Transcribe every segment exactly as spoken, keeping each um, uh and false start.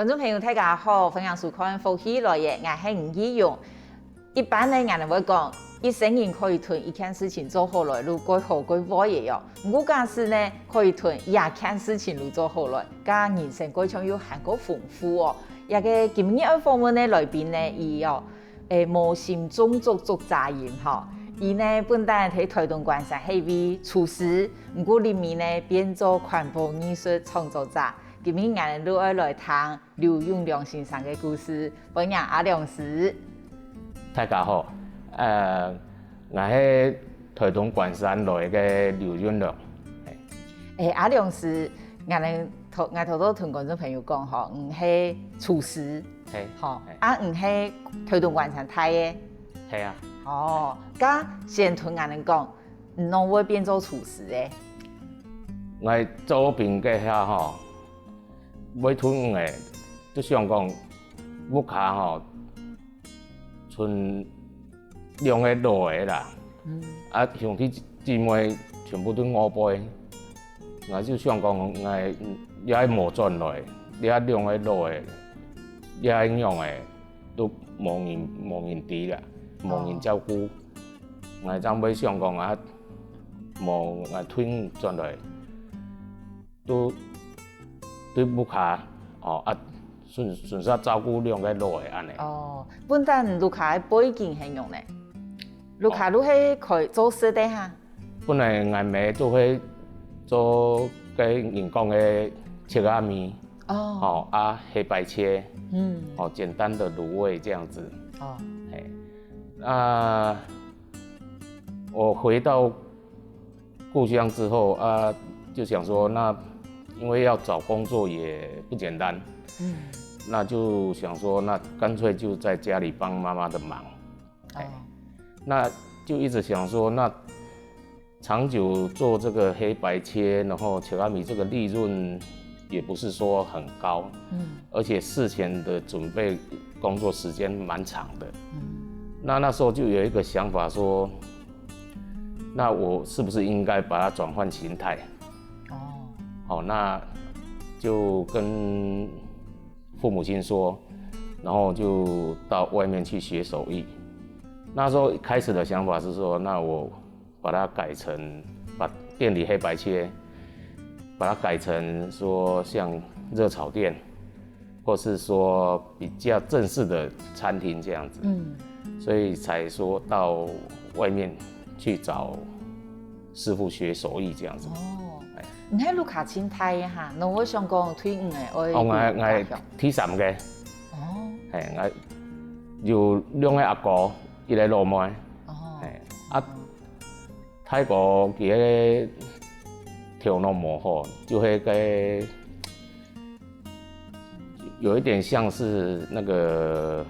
觀眾朋友，大家好，歡迎收看《福氣來了》，𠊎係吳奇勇。一般呢，𠊎等會講，一生人可以同一件事情做好來，就蓋好蓋壞个喲。毋過假使呢，可以同一件事情就做好來，該人生蓋像又還過豐富哦。這个今日愛訪問个來賓呢，佢哦，誒，無心中竹竹遮陰吼。佢呢，本旦在台東關山係位廚師，毋過臨尾呢，變做環保藝術創作者。今日𠊎等就愛來聽 劉永良先生个故事，歡迎阿良師。大家好，呃，𠊎係台東關山來个劉永良。誒，阿良師，𠊎等頭，𠊎頭頭同觀眾朋友講吼，你係廚師，係，吼，係。啊，你係台東關山大个，係啊。哦，該先同𠊎等講，你仰會變做廚師个？𠊎做兵个下吼， 會同學就想講，屋下吼，賰兩个老个啦，啊，兄弟姊妹全部都外輩，𠊎就想講，𠊎也無轉來，這兩个老个，這樣个都無人，無人知啦，無人照顧，𠊎正會想講啊，無𠊎退轉來， 都對屋下，哦，啊，順，順續照顧兩个老个恁呢。哦，本旦屋下个背景係仰呢？屋下就係開做食个哈？本來𠊎姆就會做个人講个切仔麵，哦，哦，啊，黑白切，嗯，哦，簡單的滷味這樣子。哦，係，啊，我回到 故鄉之後啊，就想說，那因為要找工作也不簡單，嗯，那就想說，那乾脆就在家裡幫媽媽的忙。哎，哦，那就一直想說，那長久做這個黑白切，然後切仔麵這個利潤也不是說很高，嗯，而且事前的準備工作時間蠻長的。嗯，那那時候就有一個想法說， 那我是不是應該把它轉換形態？哦，好，那就跟父母親說，然後就到外面去學手藝。那時候開始的想法是說，那我把它改成，把店裡黑白切，把它改成說像熱炒店， 或是說比較正式的餐廳這樣子，嗯，所以才說到外面去找師傅學手藝這樣子。哦，哎，你係屋下盡大个哈，仰會想講對你个愛哦，𠊎，𠊎家鄉。第三个，哦，哎，𠊎有兩个阿哥，一个老妹，哦，哎，啊，大哥佢个頭腦無好，就係个 有一點像是那個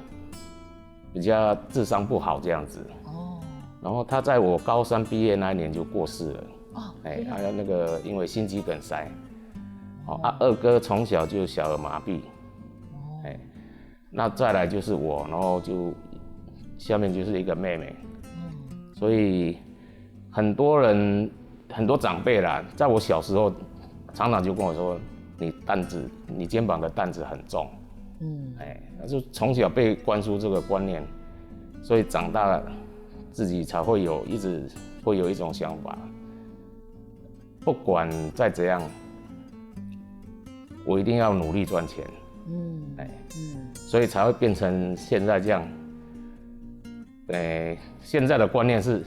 比較智商不好這樣子。哦，然後他在我高三畢業那一年就過世了。哦，哎，還有那個因為心肌梗塞，哦，啊，二哥從小就小兒麻痺，哦，哎，那再來就是我，然後就下面就是一個妹妹，嗯，所以 很多人，很多長輩啦，在我小時候，常常就跟我說：“你擔子，你肩膀的擔子很重。”嗯，哎，那就從小被灌輸這個觀念，所以長大自己才會有，一直會有一種想法，不管再怎樣，我一定要努力賺錢。嗯，哎，嗯，所以才會變成現在這樣。 誒，現在的觀念是，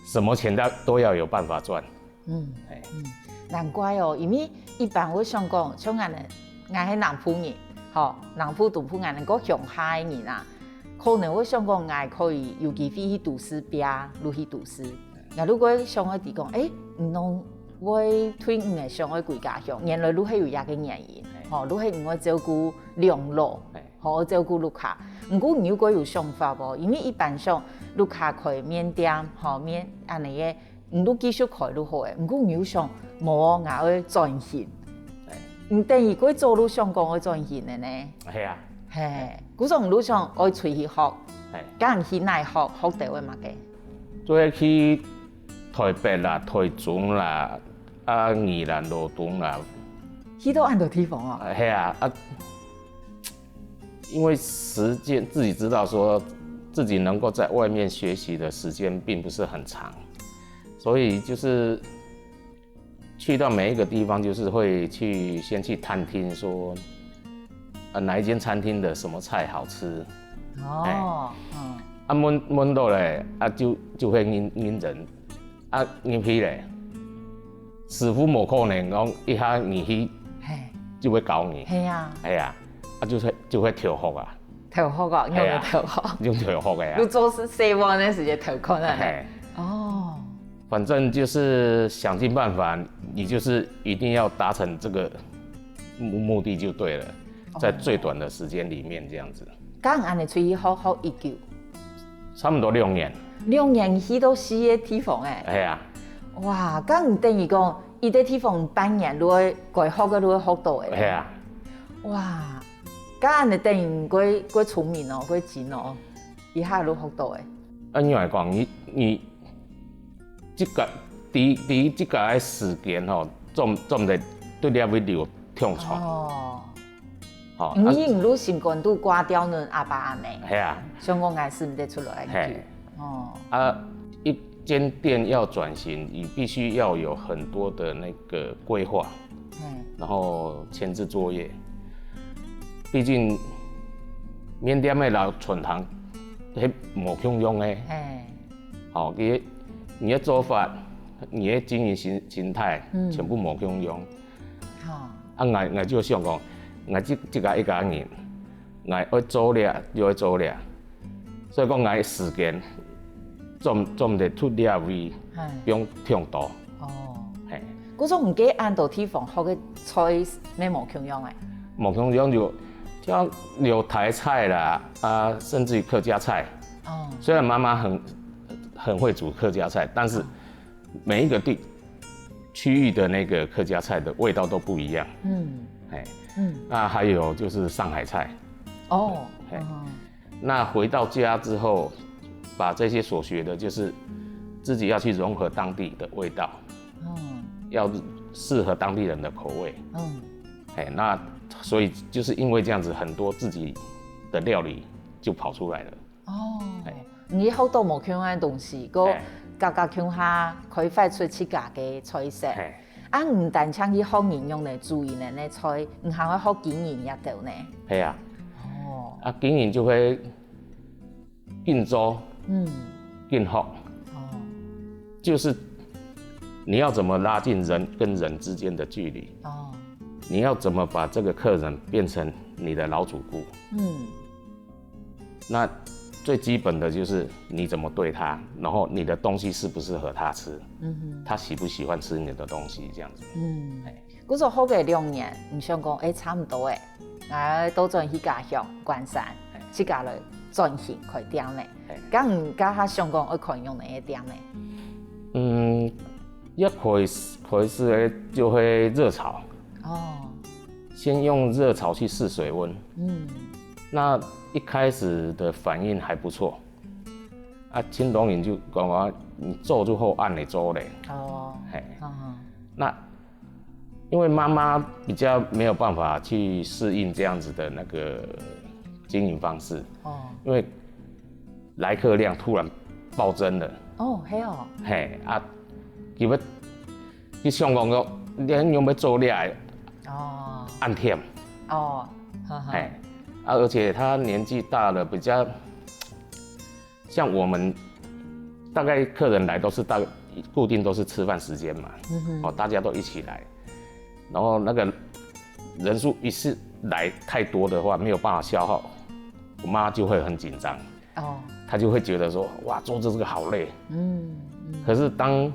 什麼錢都，都要有辦法賺。嗯，哎，嗯，難怪哦，因為一般會想講，像𠊎等，𠊎係南部人，吼，南部、東部，𠊎等較鄉下个人啊，可能會想講，𠊎可以有機會去都市拼，就去都市。𠊎就會想愛知講，誒，你仰會對你个想愛歸家鄉，原來就係有這個原因，吼，就係你愛照顧兩老。 好好照顧屋下。毋過你又過有想法無？因為一般上屋下開麵店，吼，麵恁樣个，你就繼續開就好誒。毋過你又想，無哦，𠊎愛轉型。你等於過早就想講愛轉型个呢。係啊。係，故所你就想愛出去學，係，敢去哪學，學到个麼个？就係去台北啦、台中啦、啊宜蘭羅東啦。去到恁多地方哦。係啊，啊因为时间自己知道说自己能够在外面学习的时间并不是很长，所以就是去到每一个地方，就是会去先去探听说，呃，哪一间餐厅的什么菜好吃。哦，嗯，啊，问问到咧，啊就就会认认人，啊入去咧，师傅无可能讲一下入去嘿，就会教你，嘿呀，哎呀，啊就会就会跳学啊，头好个，用嘿啊个头好，用跳学的啊就，做事细碗的时间头可能呢。嘿，哦，反正就是想尽办法，你就是一定要达成这个目目的就对了，在最短的时间里面这样子，刚安尼出去好好一久，差不多六年，六年去到四个地方哎，哎呀，哇，刚等于讲，一个地方半年，如果改好个，如果好多哎，哎呀，哇，刚安尼等于过过聪明哦，过精哦，一下就好多哎，按你来讲，你你这个第第一这个的时间吼，做做得对了会流痛出，哦，吼，你啊，因为心肝都挂掉呢，阿爸阿姆，哎呀，想讲还是毋得出来嘿去，哦，啊，一间店要转型，你必须要有很多的那个规划，嗯，然后前置作业。毕竟面店的老传统，迄无共样的，哎，好，你的你的做法，你的经营形形态，嗯全部无共样。好，啊，我我就想讲，我这这个一家人，我爱做了就爱做了，所以讲我时间做做毋得出了位，哎，不用忒多，哦。嘿。故所毋过恁多地方學个菜咩無共樣誒。無共樣就像有台菜啦，啊，甚至于客家菜。哦，虽然妈妈很很会煮客家菜，但是每一个地区域的那个客家菜的味道都不一样。嗯哎，嗯，那还有就是上海菜，哦，嘿嗯那回到家之后，把这些所学的，就是自己要去融合当地的味道，嗯要适合当地人的口味。嗯，哎，那所以就是因为这样子，很多自己的料理就跑出来了。哦嘿，你學到無共樣个東西，个嘿家家共下開發出自家个菜色。嘿，啊，毋單淨去學人用个煮人个菜，你還會學經營也對呢。嘿啊，哦，啊，經營就會緊做嗯，緊學，哦就是你要怎么拉近人跟人之间的距离，哦，你要怎么把这个客人变成你的老主顾。嗯那最基本的就是你怎么对他，然后你的东西适不适合他吃，嗯哼他喜不喜欢吃你的东西，这样子。嗯。故所學个兩年，你想講，誒，差毋多誒，𠊎倒轉去家鄉關山，自家來轉型開店咧。嘿該你該下想講愛開用哪个店呢？嗯，一開始開始咧就會熱炒，哦，先用熱炒去試水溫。嗯，那一開始的反應還不錯，啊，青島人就講啊，你做就好，恁樣做咧。哦，嘿，嗯那因為媽媽比較沒有辦法去適應這樣子的那個經營方式，哦因為來客量突然暴增了，哦，係哦，嘿啊，佢要佢想講講，你用要做這个哦按天，哦，呵呵，嘿，啊，而且他年紀大了，比較像我們大概客人來都是大固定都是吃飯時間嘛，嗯哼，哦，大家都一起來，然後那個人數一次來太多的話，沒有辦法消化，我媽就會很緊張，哦，她就會覺得說，哇，做這個好累。嗯嗯，可是當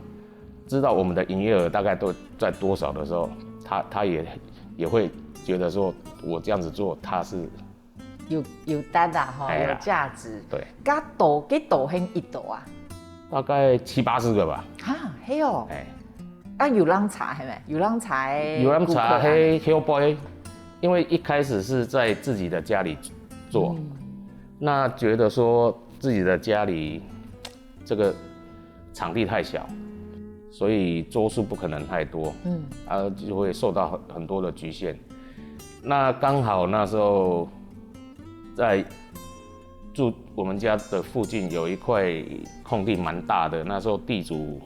知道我們的營業額大概都在多少的時候，她她也也會覺得說，我這樣子做，她是有有值啊，吼，哎呀有價值。對，該多幾多係一桌啊？大概七八十個吧，哈，係哦，哎，啊，有人查係無？有人查，有人查顧客啊黑後背，因為一開始是在自己的家裡做，嗯那覺得說自己的家裡這個場地太小，所以桌數不可能太多，嗯啊，就會受到很很多的局限。那剛好那時候在住我们家的附近有一块空地蛮大的，那时候地主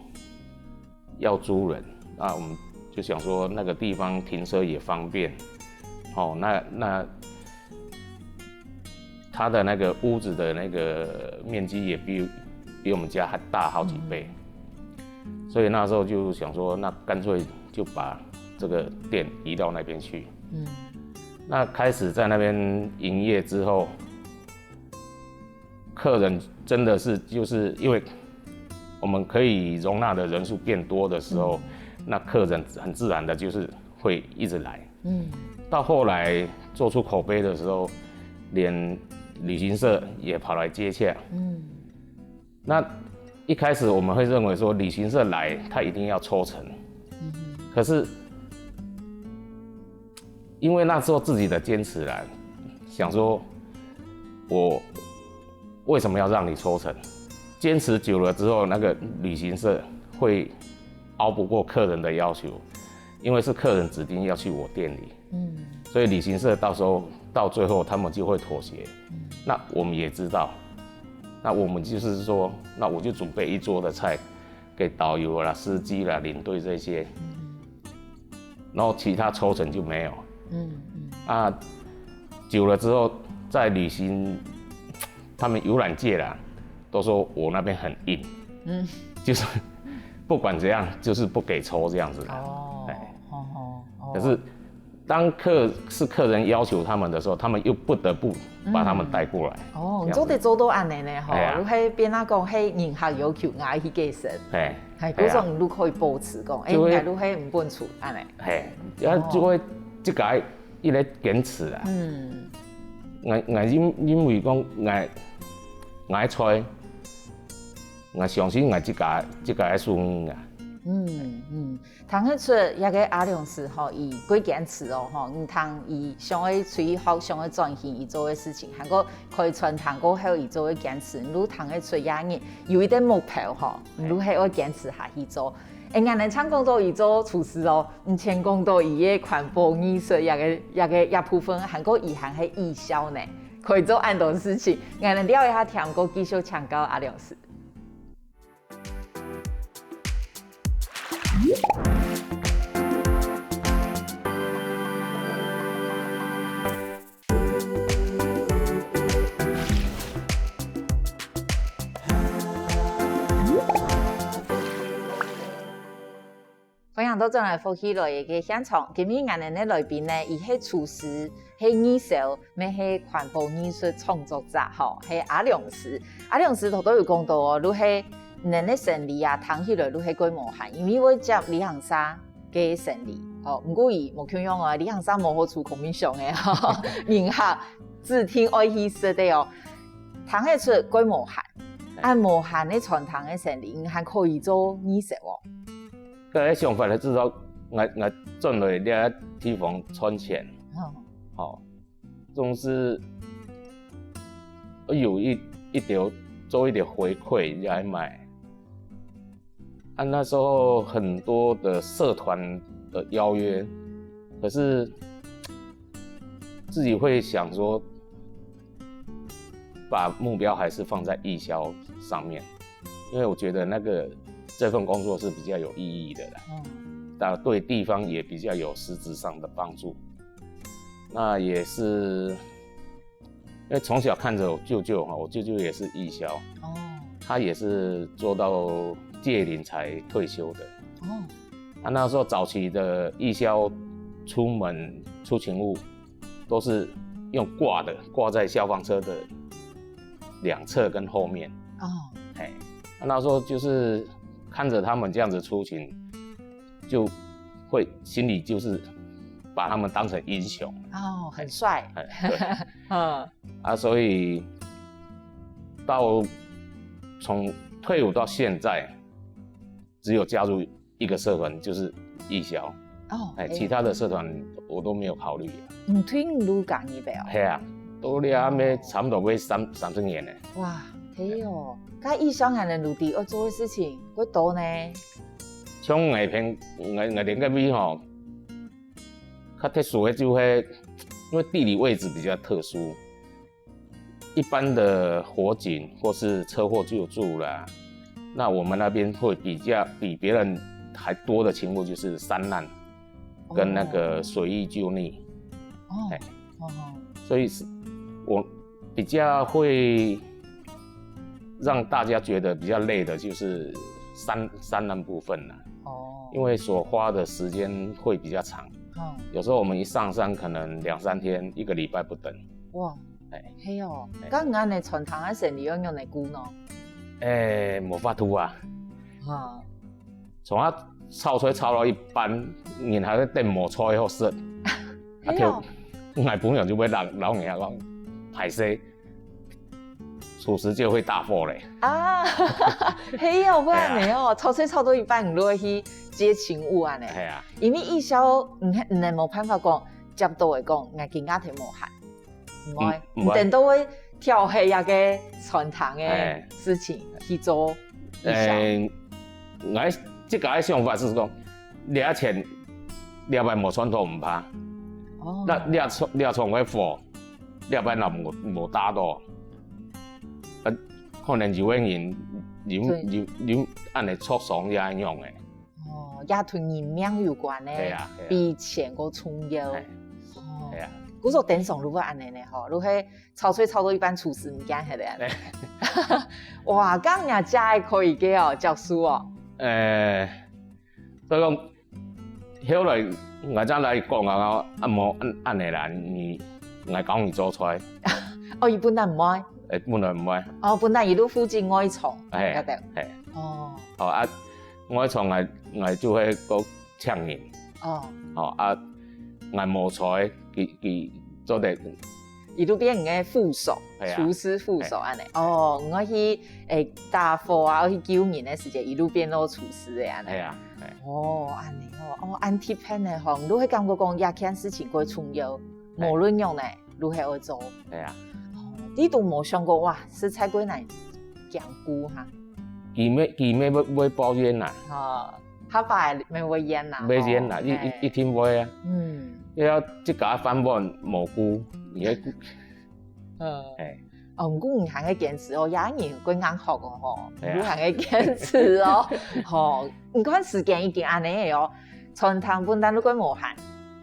要租人，那我们就想说那个地方停车也方便，哦，那那他的那个屋子的那个面积也比比我们家还大好几倍，所以那时候就想说，那干脆就把这个店移到那边去。嗯，那开始在那边营业之后，客人真的是就是因为我们可以容纳的人数变多的时候，那客人很自然的就是会一直来。嗯，到后来做出口碑的时候，连旅行社也跑来接洽。嗯，那一开始我们会认为说旅行社来，他一定要抽成，可是因为那时候自己的坚持啦，想说我为什么要让你抽成？坚持久了之后，那个旅行社会熬不过客人的要求，因为是客人指定要去我店里，嗯，所以旅行社到时候到最后他们就会妥协。那我们也知道，那我们就是说，那我就准备一桌的菜给导游啦、司机啦、领队这些，然后其他抽成就没有。嗯嗯，啊，久了之后，在旅行，他们游览界啦，都说我那边很硬，嗯，就是不管怎样，就是不给抽这样子的。哦，哎，哦哦，可是当客是客人要求他们的时候，他们又不得不把他们带过来。哦，你做得做到恁呢呢吼，哎呀，如果变那讲，嘿，人客要求，我去给神，哎，哎，哎呀，故所你就可以保持讲，哎，就会，你如果唔本出，恁呢，嘿，然后就会这个一个坚持啊。嗯，我我因因为讲我我爱菜，我相信我自家自家个手艺啊。嗯嗯，听得出，这个阿良师吼，佢个坚持哦吼，你听佢想要出去学，想要转型佢做个事情，还过开餐厅过后佢做个坚持，你都听得出，这人有一个目标吼，你都系要坚持下去做。哎，俺能常讲到佢做厨师哦，你前讲到佢个环保艺术，这个这个这部分，还过佢还系艺销呢，可以做恁多事情。俺能聊一下天，过继续请教阿良师。 欢迎倒转来福氣來了个現場。今日𠊎等个來賓呢，佢係廚師，係藝銷，乜係環保藝術創作者吼，係阿良師。阿良師頭頭有講到哦，就係恁个生理啊，聽起來就係蓋無閒，因為會接旅行社个生理。哦，毋過佢無共樣哦，旅行社無好處，講明想个吼，人客指定愛去食个哦，聽得出蓋無閒。 恁無閒个餐廳个生理，你還可以做藝銷哦。該个想法呢，至少𠊎𠊎轉來這地方賺錢，吼，總是有一一點做一點回饋，也還買。啊，那時候很多的社團的邀約，可是自己會想說，把目標還是放在藝銷上面，因為我覺得那個這份工作是比較有意義的啦，嗯，那對地方也比較有實質上的幫助。那也是因為從小看著我舅舅哈，我舅舅也是藝銷，哦，他也是做到屆齡才退休的。哦，啊，那時候早期的藝銷出門出勤務，都是用掛的，掛在消防車的兩側跟後面。哦，嘿，啊，那時候就是看著他們這樣子出勤，就會心裡就是把他們當成英雄。哦，很帥。哎，對。嗯。啊，所以到從退伍到現在，只有加入一個社團，就是藝銷。哦，哎，其他的社團我都沒有考慮。嗯，退伍就加入个哦。係啊，都這下差不多要三三十年了。哇，係哦，該藝銷還能努力，愛做个事情，會多呢。像𠊎片，𠊎𠊎連个位吼，較特殊个就係，因為地理位置比較特殊，一般的火警或是车祸救助啦，那我们那边会比较比别人还多的勤务就是山难跟那个水域救溺。哦，哎，哦，所以是我比较会让大家觉得比较累的就是山山难部分啦。哦，因为所花的时间会比较长。嗯，有时候我们一上山可能两三天、一个礼拜不等。哇，哎，係哦，哎，該恁樣个餐廳个生理愛仰般顧呢？哎，無法度啊。啊，從啊炒菜炒到一半，人還在等無菜好食，啊，係哦，就，𠊎朋友就會摎摎人家講，歹勢，廚師就會大火咧。啊，係哦，會恁樣哦，炒菜炒到一半，你就會去接勤務恁樣。係啊，因為一宵，你你無辦法講接到个講，𠊎今下天無閒。 毋會，毋會。你等到會挑起這个餐廳个事情去做一下。欸，𠊎自家个想法係講，這錢這擺無賺到毋怕。哦。這這場這場个火，這擺若無無打到，呃，可能有个人有有有恁樣著傷也樣个。 哦，也同人命有關呢，係啊，係啊。比錢較重要。係。哦，係啊。故所等上就會恁樣呢吼，就係炒菜炒到一半廚師毋見忒了恁樣。哇，恁樣也可以个哦，教授哦。欸，所以講，後來𠊎正來講啊，啊無恁恁樣啦，你𠊎教你做菜。哦，佢本來毋會。欸，本來毋會。哦，本來佢就負責外場，係，曉得。係。哦。哦啊， 外場𠊎𠊎就會過請人。哦。哦啊，𠊎無菜，佢佢做得。佢就變你个副手，係啊。廚師副手恁樣。係。哦，𠊎去欸打火啊，去救人个時節，佢就變做廚師个恁樣。係啊，係。哦，恁樣哦，哦，恁特別个吼，你就會感覺講這件事情較重要，係。無論樣呢， 就係愛做。係啊。哦，你都無想過，哇，實在過難兼顧哈。佢乜佢乜會會抱怨啦。哦，下擺乜會怨啦。會怨啦，吼，一一一定會啊。嗯。你愛自家飯碗無顧，你會，嗯。欸。哦，毋過你還會堅持哦，這人過硬殼哦吼，係啊。你還會堅持哦，吼，你看時間已經恁樣哦，餐廳本來就過無閒，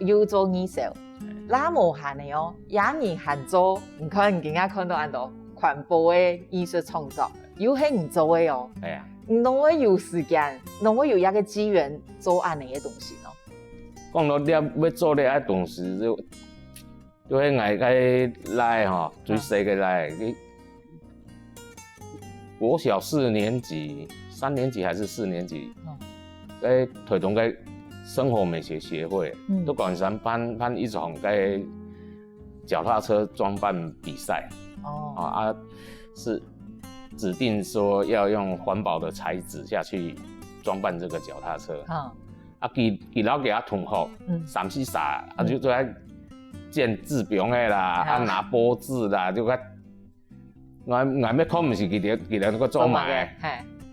又做義消。 也無閒个哦，也人還做，你看你今下看到恁多環保个藝術創作，又係你做个哦。係啊。你哪會有時間，哪會有一個機緣做恁樣个東西呢？講到這愛做這個東西，就就係𠊎个倈仔吼，最細个倈仔，佢 國小四年級，三年級還是四年級，嗯。在台東个生活美學協會，嗯。都趕上辦辦一場个腳踏車裝扮比賽。哦。啊，啊，是指定說要用環保的材質下去裝扮這個腳踏車。嗯。啊，佢佢摎佢个同學，嗯。三四儕，啊，嗯。就做在剪紙餅个啦，啊。啊，拿玻璃啦，就在 𠊎𠊎乜看毋識佢兜佢兜个做麼个，做麼个，嘿。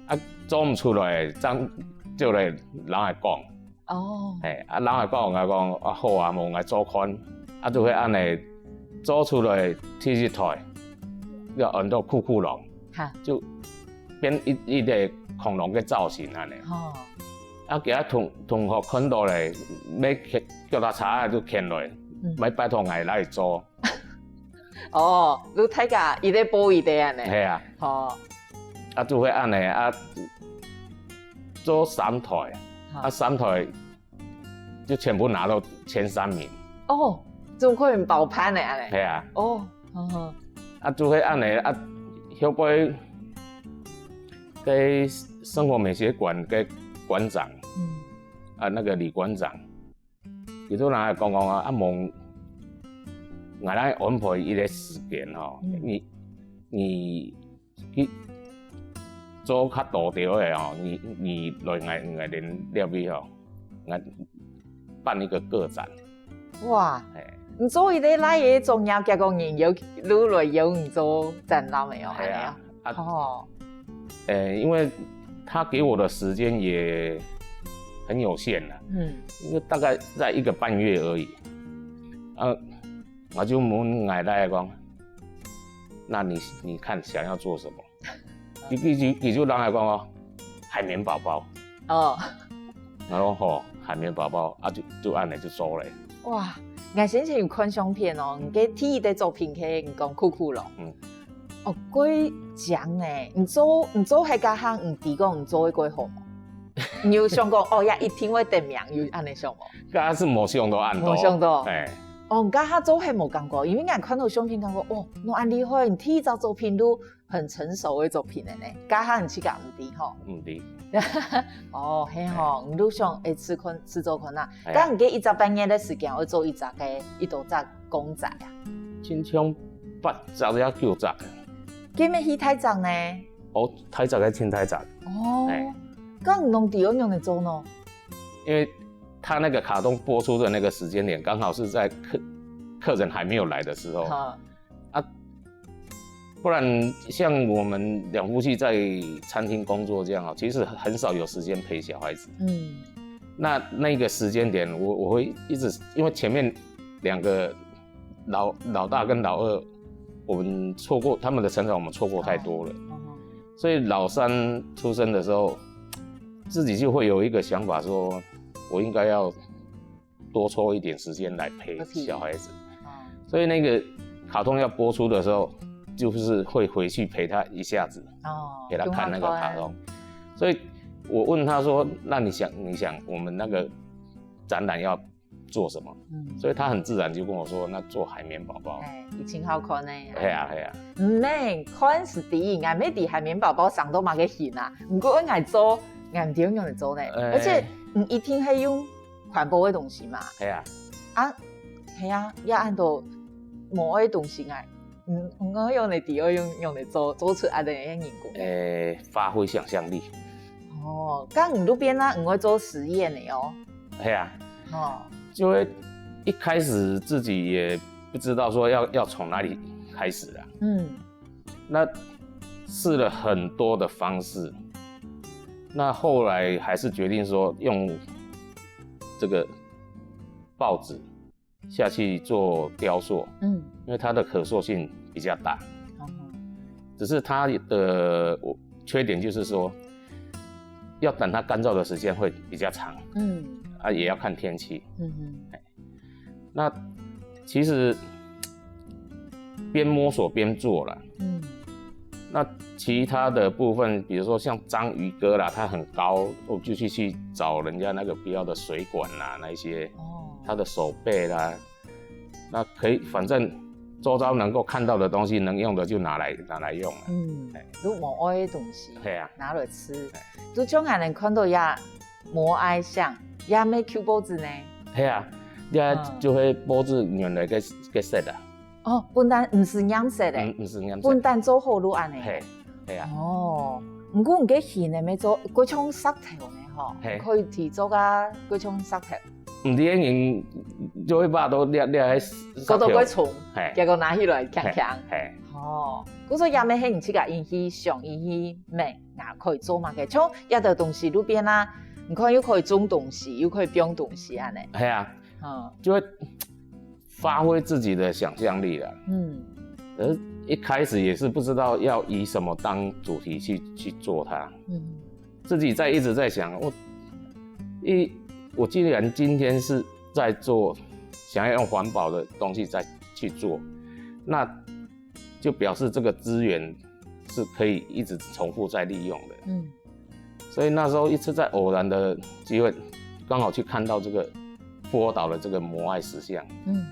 啊，做毋出來，正就來摎𠊎講。哦。嘿，啊，摎𠊎講，𠊎講，啊，好啊，無𠊎做看。啊，就會恁樣做出來第一台，要安到酷酷龍，哈。就變一一個恐龍个造型恁樣。哦。啊，其他同同學看到咧，乜牽腳踏車啊就牽來，嗯。乜拜託𠊎來做。 哦，就大家一個報一個恁樣。係啊。哦。啊，就會恁樣啊，做三台，哈。啊，三台就全部拿到前三名。哦，總可能包辦个恁樣。係啊。哦，好好。啊，就會恁樣啊，後背个生活美學館个館長，嗯。啊，那個李館長， 佢就拿來講講啊，啊，無，𠊎來安排一個時間吼，嗯。你你去做較多條个吼，你你來𠊎𠊎等這位吼，𠊎辦一個個展。哇，嘿。你做一個倈仔个作業，結果人有，就來邀你做展覽个哦，係啊。恁樣啊。啊，哦。欸，因為他給我的時間也很有限啊，嗯。因為大概在一個半月而已。啊，我就問𠊎倈仔講，那你你看想要做什么？你你你你就让他讲哦，海绵宝宝。哦，然后吼，海绵宝宝啊，就就按呢就做了。哇，𠊎先前有看相片哦，你个第一个作品，佢你讲酷酷咯。嗯。哦，蓋靚呢！你做你做係該行，你知講你做會蓋好無？你有想講哦，也一定會得名，有按呢想無？刚开始没想到按到，没想到哎，哦，你該下做係無感覺，因為𠊎看到相片感覺，哦，你恁厲害，你第一隻作品都很成熟的作品了呢。該下你自家毋知吼。嗯，对，哦，係吼，你都想誒試看試做看啊。哎呀但你个一隻半月的時間，會做一隻个一多隻公仔啊？亲像八只也九只，佢乜去大隻呢？哦，大只个清大只，哦哎，該你弄底要用來做呢？因为他那个卡通播出的那个时间点，刚好是在客客人还没有来的时候，哈，不然像我们两夫妻在餐厅工作这样啊，其实很少有时间陪小孩子。嗯，那那个时间点，我我会一直因为前面两个老老大跟老二，我们错过他们的成长，我们错过太多了，哦，所以老三出生的时候，自己就会有一个想法说，我应该要多抽一点时间来陪陪小孩子。哦所以那个卡通要播出的时候，就是会回去陪他一下子，哦，给他看那个卡通。所以我问他说：“那你想，你想我们那个展览要做什么？”嗯，所以他很自然就跟我说：“那做海绵宝宝。哎，已經好看呢。嘿啊，嘿啊，毋免看是知，𠊎乜知海綿寶寶生到麼个形啊，毋過𠊎做，𠊎毋知用來做呢。哎而且，嗯，一定係用環保的東西嘛。嘿啊，啊，係啊，也按到無愛的東西啊，嗯，我用的底要用用來做，做出來的人工。诶，发挥想象力。哦，剛你路邊啊，你會做實驗的哦。嘿啊，哦，就会一开始自己也不知道说要要从哪里开始啊。嗯，那试了很多的方式，那后来还是决定说用这个报纸下去做雕塑，嗯，因为它的可塑性比较大。哦，只是它的我缺点就是说，要等它干燥的时间会比较长，嗯，啊，也要看天气。嗯哼，那其实边摸索边做啦。嗯，那其他的部分，比如说像章鱼哥啦，它很高，我就去去找人家那个不要的水管啦，那一些哦，它的手背啦，那可以，反正周遭能够看到的东西，能用的就拿来拿来用了。嗯，都無愛的東西，嘿啊，拿來試。都像𠊎等看到也無愛想，也無Q報紙呢。嘿啊，你看就会报纸原来个个色啊，哦，本旦毋係染色的，嗯，毋係染色本，旦做好路按呢。嘿，嘿啊，哦，毋過你个形呢，乜做過像石頭呢吼，嘿可以提做啊，過像石頭，毋知个人就会把都掠掠喺石過到過重，嘿，結果拿起來強強。嘿，哦，故所也乜係你自家引起想，引起美，啊，可以做麼个？像這兜東西路邊啊，你看又可以種東西，又可以放東西按呢。嘿啊，嗯就会发挥自己的想象力啦。嗯可是一开始也是不知道要以什么当主题去去做它，嗯自己在一直在想，我一我既然今天是在做，想要用环保的东西再去做，那就表示这个资源是可以一直重复再利用的。嗯所以那时候一次在偶然的机会，刚好去看到这个波导的这个摩艾石像，嗯，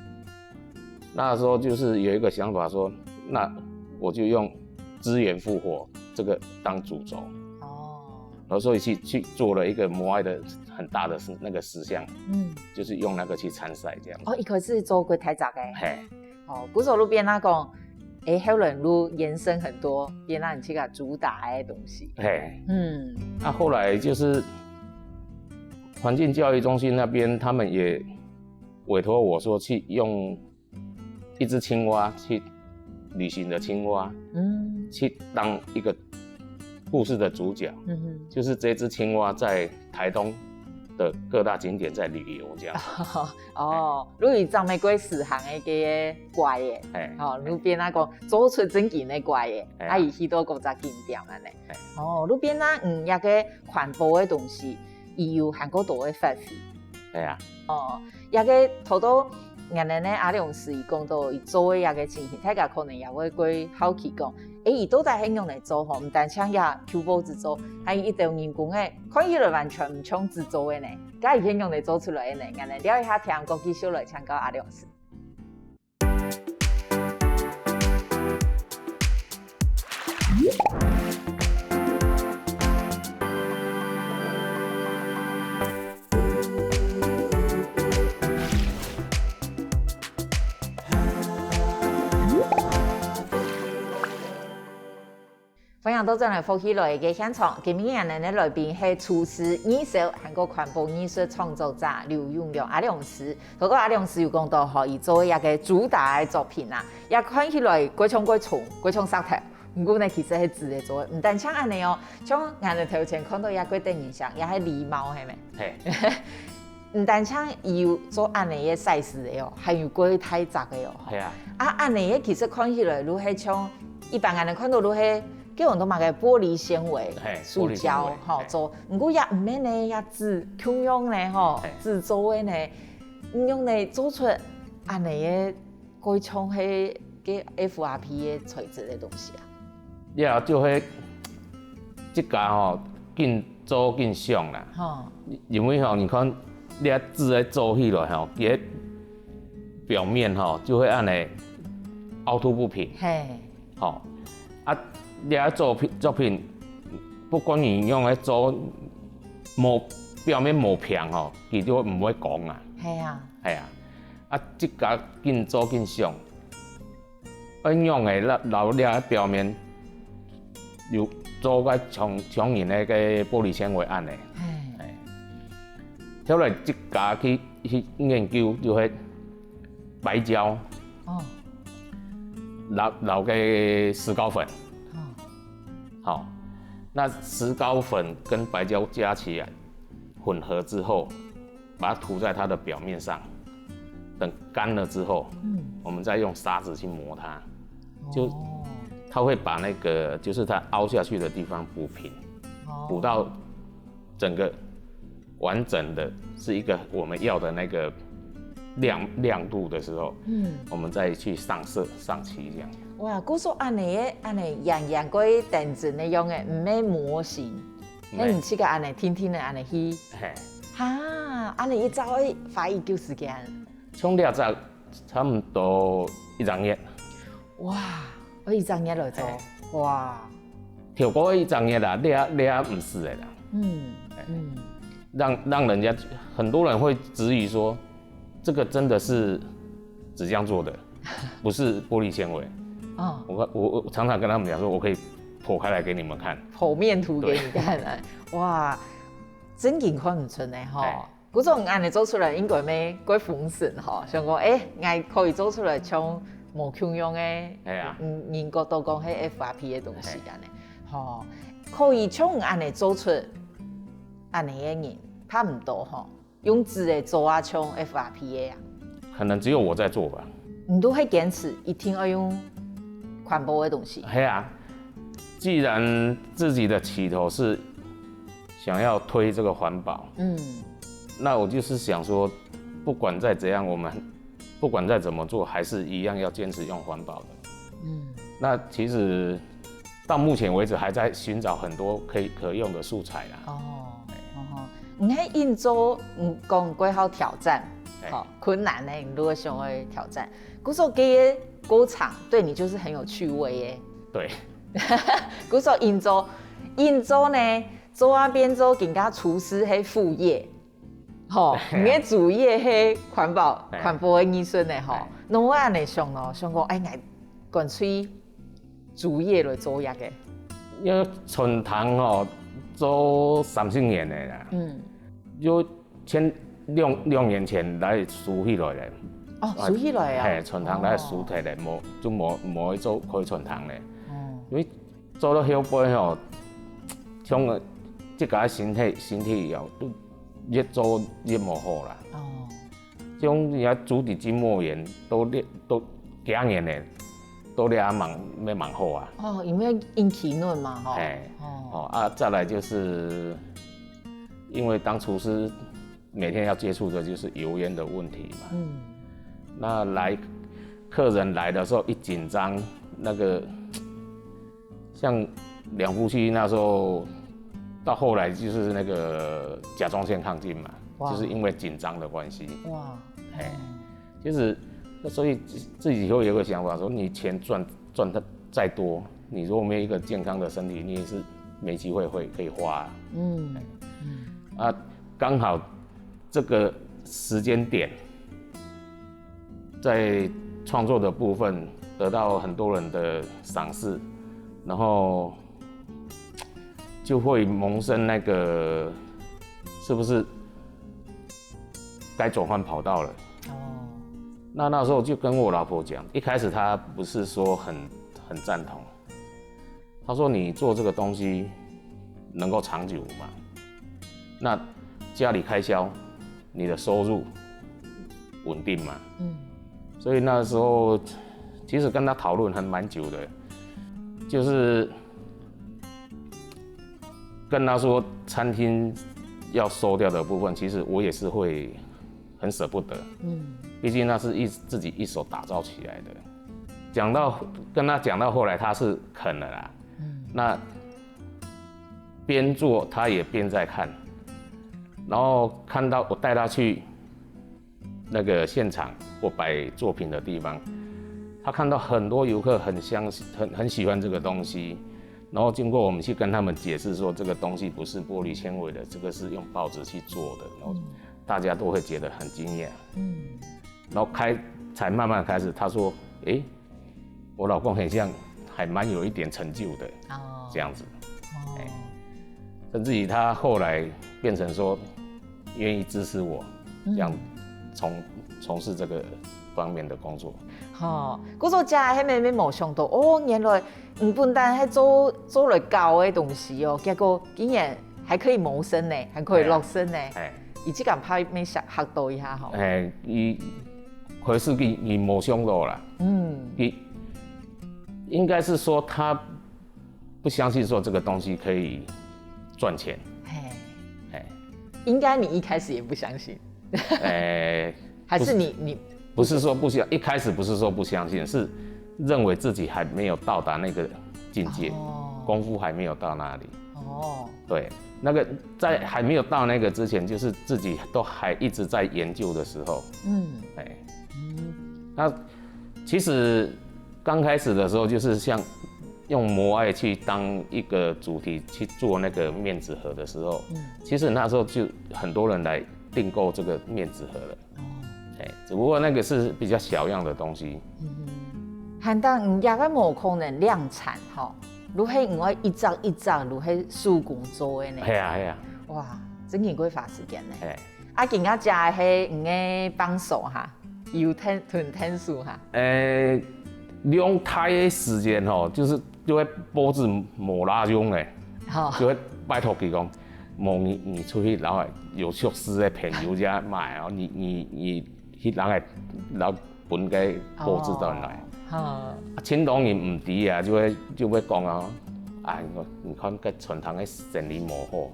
那时候就是有一个想法说，那我就用资源复活这个当主轴，哦，然后所以去去做了一个摩艾的很大的那个石像，嗯，就是用那个去参赛这样。哦，一開始做過大隻个，嘿，哦，故所路邊啊講，誒，後來路延伸很多，變成自家主打个東西。嘿，嗯那后来就是环境教育中心那边，他们也委托我说去用一只青蛙，去旅行的青蛙，嗯去当一个故事的主角。嗯哼就是这只青蛙在台东的各大景点在旅游这样。哦，如果正美國時行个个个怪个，哎，哦，路边那个做出正經个怪个，哎啊，伊去到各隻景點安尼哎。哦，路边那嗯，那个環保个東西，伊有還過多个發揮。哎呀，哦，那个頭到𠊎等呢阿良師伊講到伊做个那个情形，大家可能也會過好奇講，誒，伊到底係仰來做吼？毋單淨也舊報紙做，還有一兜人工个，看起來完全毋像紙做个呢。該伊係仰來做出來个呢？𠊎等尞一下聽過繼續來請教阿良師。 歡迎倒轉來福氣來个現場，今晡日𠊎等个來賓係廚師、義消，還過環保藝術創作者劉永良阿良師。頭先阿良師有講到吼，佢做一個主打个作品啊，也看起來蓋像蓋重，蓋像石頭。毋過呢，其實係紙个做个，毋單淨恁樣哦，像𠊎等頭前看到一個得人惜，也係禮帽，係無？嘿，毋單淨有做恁樣个size个哦，還有蓋大隻个哦。係啊，啊，恁樣个其實看起來就係像一般人看到就係，叫人都嘛个玻璃纖維、嘿塑膠玻璃纖維吼，嘿做，毋過也毋免呢，也紙共樣呢吼嘿，紙做个呢，你用呢做出恁樣个蓋像係个F R P个材質个東西啊。呀，就會這家吼，緊做緊想啦。吼，因為吼，你看，你這紙个做起來吼，佢个表面吼，就會恁樣凹凸不平。嘿，吼，啊，你个作品作品，不管你用个做無表面無平吼，佢就毋會光啊。係啊，係啊，啊，這家緊做緊想，恁樣个留留這表面有做个像像人个个玻璃纖維恁樣。嘿，後來這家去去研究就係白膠，哦，然然後个石膏粉，哦，好，那石膏粉跟白膠加起來混合之後，把它塗在它的表面上，等乾了之後，嗯，我們再用砂紙去磨它，就哦它會把那個就是它凹下去的地方補平，哦補到整個完整的是一個我們要的那個亮亮度的時候，嗯，我們再去上色上漆這樣。哇，故所恁樣个恁樣圓圓个等陣个樣个，毋係模型，毋係那你自家恁樣定定个恁樣去，嘿，哈，恁樣一隻愛花幾久時間？像這隻差不多一隻月，哇，愛一隻月來做，哇，超過一隻月啦，這這毋係个啦，嗯嗯，讓讓人家很多人會質疑說，這個真的是紙漿做的，不是玻璃纖維。哦，我我我常常跟他們講說，我可以剖開來給你們看。剖面圖給你看啊，哇，真經看毋出呢吼哎。古種恁樣做出來應該咩蓋豐盛吼，想講，誒，𠊎可以做出來像無共樣个，哎呀嗯，人家都講係F R P个東西恁樣，吼，可以像恁樣做出恁樣个人，差毋多吼，用紙个做啊，像F R P个啊，可能只有我在做吧。你都會堅持一定要用環保个東西，嘿啊，既然自己的起頭是想要推這個環保，嗯，那我就是想說，不管再怎樣，我們不管再怎麼做，還是一樣要堅持用環保的。嗯，那其實到目前為止還在尋找很多可以可用的素材啦。哦，哦，你看硬做，嗯，講過好挑戰，哎好困難呢，你如果想要挑戰，故所這个過程對你就是很有趣味耶。對，故所硬做，硬做呢，做啊變做人家廚師係副業，吼，你个主業係環保，哎環保个藝術呢，吼哎，那我恁樣想咯，想講，哎，𠊎乾脆主業來做一個，因為春堂吼做三十年的啦，嗯，就前兩兩年前來收起來了。哦，收起來啊，嘿，春堂來收起來，無就無無去做開春堂咧。哦，因為做到後背吼，像个自家身體身體哦，都越做越無好啦。哦，像人家朱迪金墨园都列都幾年呢，都列啊蠻也蠻好啊。哦，因為引起論嘛，吼。哎，哦，哦啊，再来就是因为当厨师每天要接触的就是油烟的问题嘛。嗯，那来客人来的时候一紧张，那个像两夫妻那时候到后来就是那个甲状腺亢进嘛，哇就是因为紧张的关系。哇，哎，其实所以自己会有一个想法，说你钱赚赚的再多，你如果没有一个健康的身体，你也是没机会会可以花啊。嗯，啊，刚好这个时间点，在创作的部分得到很多人的赏识，然后就会萌生那个是不是该转换跑道了？哦，那那时候就跟我老婆讲，一开始她不是说很很赞同，她说你做这个东西能够长久吗？那家里开销，你的收入稳定吗？嗯，所以那时候其实跟她讨论还蛮久的，就是跟她说餐厅要收掉的部分，其实我也是会很舍不得，嗯，毕竟那是一自己一手打造起来的。讲到跟她讲到后来，她是肯了啦。嗯，那边做她也边在看，然后看到我带她去那个现场或摆作品的地方，她看到很多游客很相信、很很喜欢这个东西，然后经过我们去跟他们解释说，这个东西不是玻璃纤维的，这个是用报纸去做的，然后大家都会觉得很惊讶。嗯，然后开才慢慢开始，她说：“诶，我老公很像还蛮有一点成就的。”哦，这样子，哦，甚至于他后来变成说愿意支持我，嗯这样从从事这个方面的工作。吼，故所姐係乜乜無想到，哦，原來你本單係做做來教个東西哦，結果竟然還可以謀生呢，還可以落身呢。哎你這間拍乜嚇嚇到一下吼。哎，你可是你你没想到啦，嗯，你应该是说他不相信说这个东西可以赚钱，嘿，哎應該你一開始也不相信，哎，還是你你不是说不相，一开始不是说不相信，是认为自己还没有到达那个境界，哦功夫还没有到那里。哦，对，那个在还没有到那个之前，就是自己都还一直在研究的时候，嗯哎，嗯那其实刚开始的时候，就是像用摩艾去当一个主题去做那个面纸盒的时候，嗯，其实那时候就很多人来订购这个面纸盒了。哦，哎，只不过那个是比较小样的东西。嗯哼，還當你這个無可能量產吼，如果你愛一隻一隻，如果手工做个呢，系啊系啊，哇，真經過花時間呢。哎，啊，今仔日係你个幫手哈，有天同天數哈，呃，兩大个時間吼，就是就會佈置無罅用个，吼，就會拜託佢講，無你你出去，然後有熟識个朋友家買哦，你你你去人个，然後分个佈置到來。吼，啊，青島人毋知啊，就會就會講啊，哎，你看該餐廳个生理無好，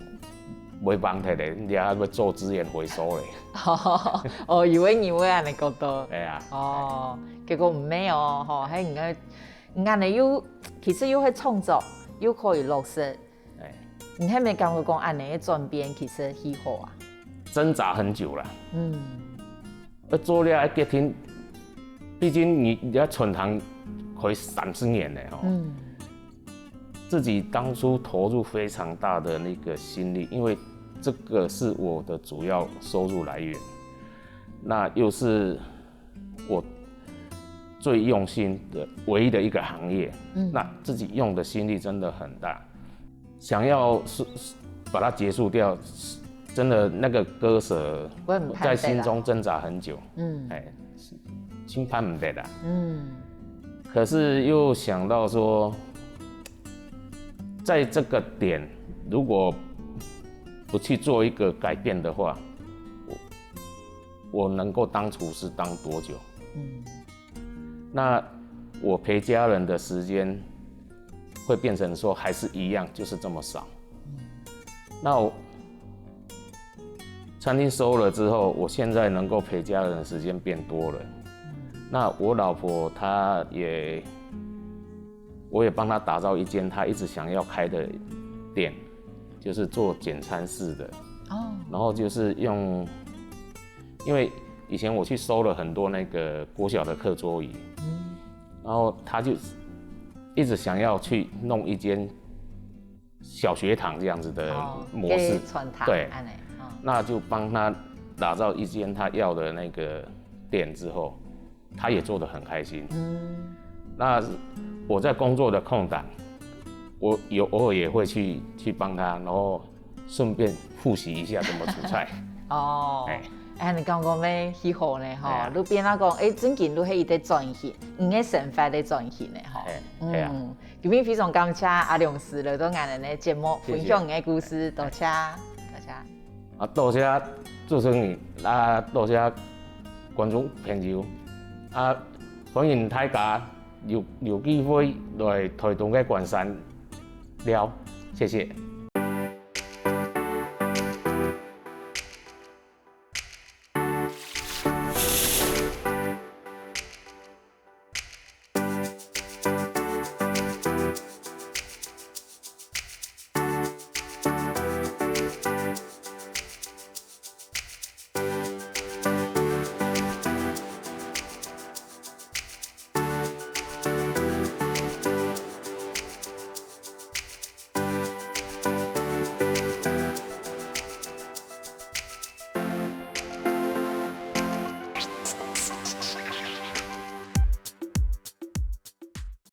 會放忒咧，你還會做資源回收咧。哦，以為你會恁呢覺得，哎呀，哦，結果毋係哦，吼，係你个，你恁呢又其實又係創作，又可以落實，哎，你係毋係感覺講恁呢个轉變其實幾好啊？掙扎很久了。嗯要做了決定，畢竟你你要餐廳可以三十年了吼，嗯自己當初投入非常大的那個心力，因為這個是我的主要收入來源，那又是我最用心的唯一的一個行業，嗯那自己用的心力真的很大，想要是是把它结束掉，真的那個割舍我很怕在心中掙扎很久，嗯哎，輕拍毋得啦。嗯可是又想到說，在這個點如果不去做一個改變的話，我能够当厨师当多久？嗯，那我陪家人的时间会变成说还是一样，就是这么少。那我餐厅收了之后，我现在能够陪家人的时间变多了。那我老婆她也，我也帮她打造一间她一直想要开的店，就是做简餐式的。哦，然后就是用，因为以前我去收了很多那个国小的课桌椅，然后她就一直想要去弄一间小学堂这样子的模式，给传统对，按呢，嗯。那就帮她打造一间她要的那个店之后，她也做得很开心。嗯，那我在工作的空档，我有偶尔也会去去帮她，然后顺便复习一下怎么煮菜。哦，哎，哎，你刚刚咩喜好呢？吼，哎呀，你变到讲，哎，正经你系一个转型，你个生活的转型呢？吼，哎，哎呀，嗯。 今日非常感谢阿良師來到𠊎等个節目，謝謝。分享你个故事，多謝，多謝。啊，多謝主持人，啊，多謝觀眾朋友，啊，歡迎大家有有機會來台東个關山尞，謝謝。